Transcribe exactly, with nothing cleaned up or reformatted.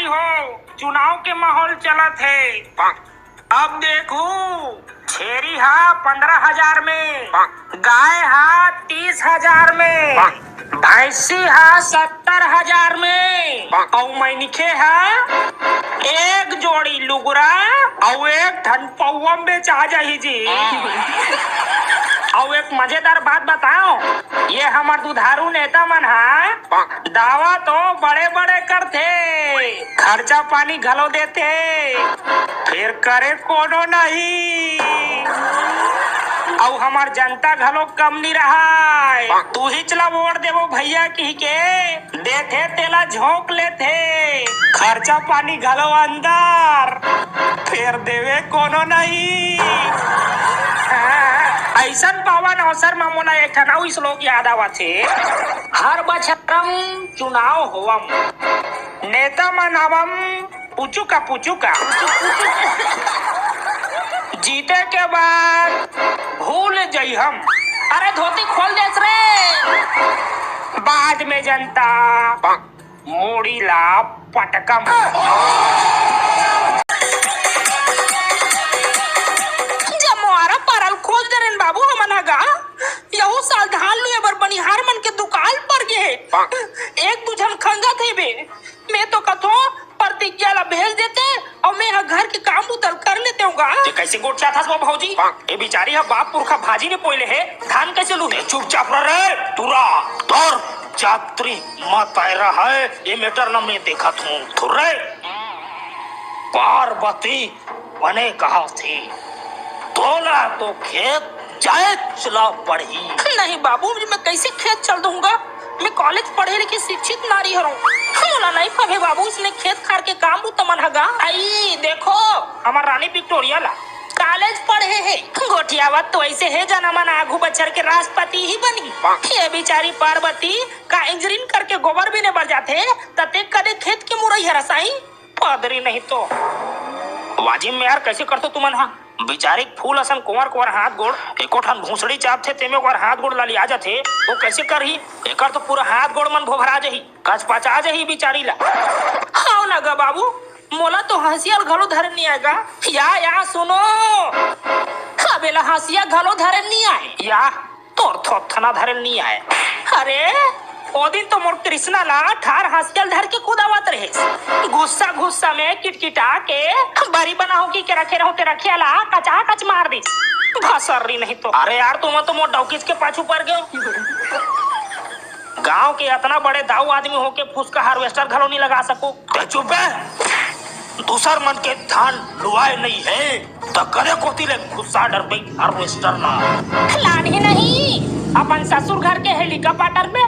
हो, चुनाव के माहौल चलत हे। अब देखू, छेरी हा पंद्रह हजार में, गाय हा तीस हजार में, भैंसी हा सत्तर हजार में, अउ मनखे हा एक जोड़ी लुगरा अउ एक ठन पौवा में बेचा जाही जी। अउ एक मजेदार बात बताओ, ये हमर दुधारू नेता मन हा दावा तो बड़े-बड़े करथे, खर्चा पानी घलो देथे, फेर करे कोनो नहीं। अउ हमर जनता घलो कम नी रहय, तुहीच ला वोट देबो भैया कहिके देथे, तेला झोंक लेथे, खर्चा पानी घलो अंदर, फेर देवे कोनो नहीं। अइसन पावन अवसर म मोला एक ठन अउ श्लोक याद आवत हे। हर बछरम चुनाव होवम, नेता मन आवम पुचुका पुचुका। जीते के बाद भूल जइहम। अरे धोती खोल देस रे। बाद में जनता मुड़ी ला पटकम। जमवारा परल खोज डरेन बाबू हमन ह गा। यहू साल धान लुए बर बनिहार मन के दुकाल पर गे हे। एक दू झन खंगत हे बे। मैं तो कथों प्रतिज्ञा ला भेज देते अउ मैं ह घर के काम बुता ल कर लेतेंव गा। ते कइसे गोठियाथस वो भौजी? ए बिचारी ह बाप पुरखा भाजी ने पोय ले हे, धान कइसे लुही? चुपचाप रह रे, टुरा। तोर जात्री मत आय रहा है, ये मैटर न मैं देखत हूँ। थुर्रे। पार्वती बने कहा थी, तोला तो खेत जाएच ला पड़ही। नहीं बाबू, मैं कैसे खेत चल दूंगा? मैं कॉलेज पढ़े लिखे शिक्षित नारी हरौं। मोला नहीं फबे बाबू, इसने खेत खार के काम बुता मन हगा। आई देखो, हमर रानी विक्टोरिया ला कॉलेज पढ़े हे। गोठियावत तो ऐसे हे, जना मन आगू बछर के राष्ट्रपति ही बनही। ये बिचारी पार्वती का इंजीनियरिंग करके गोबर बीने बर जाथे, त ते कदे खेत के मुरई हरस आई? पादरी नहीं तो। वाजिम में यार, कैसे करथो तुमन हा? बिचारी फूल असन कुंवर कुंवर हाथ गोड़, एको ठन भूसड़ी चापथे, तेमे ओकर हाथ गोड़ ललिया जाथे, वो कैसे करही? एकर तो पूरा हाथ गोड़ मन भोभरा जाही, कचपचा जाही बिचारी ला। हाव ना गा बाबू, मोला तो हंसिया घलो धरे नहीं आय गा। या, या, सुनो। अबे ला हंसिया घलो धरे नहीं आय। या, तोर थोथना धरे नहीं आय। अरे, ओ दिन तो मोर कृष्णा ला ठार हंसिया ल धर के कुदावत रहिस। गुस्सा, गुस्सा में किटकिटा के बरी बनाहूं कहिके रखे रहूं ते रखिया ला कचाकच मार दिस। भसर्री नहीं तो। अरे यार, तुमन तो मोर डौकीच के पाछू पर गेव। गांव के अतना बड़े दाऊ आदमी होके फुसका हार्वेस्टर घलो नहीं लगा सको। ते चुप बे। दूसर मन के धान लुआय नहीं हे, त करे कोती ले घुसा डरबे हार्वेस्टर ला। लानही नहीं, अपन ससुर घर के हेलीकॉप्टर में